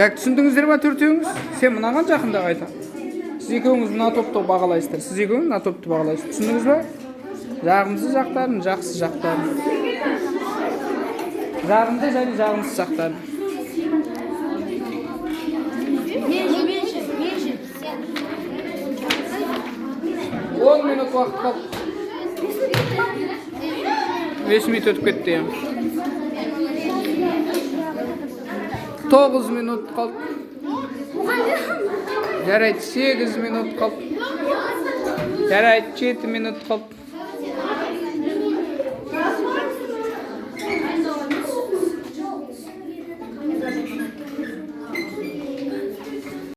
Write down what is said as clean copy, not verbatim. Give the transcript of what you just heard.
Так, түсіндіңіздер ма төртеуіңіз? Сен мынаған жақында қайта. Сіз екеуіңіз мына топты бағалайсыздар. Сіз екеуіңіз мына топты бағалайсыз. Түсіндіңіз ба? Жағымсыз жақтарын, жақсы жақтарын. Жағымды және жағымсыз жақтарын. Меньше, меньше, меньше. 10 минут уақыт қалды. 5 минут өтіп кетті, иә. 9 минут қалды. Жарайды, 8 минут қалды. Жарайды, 7 минут қалды.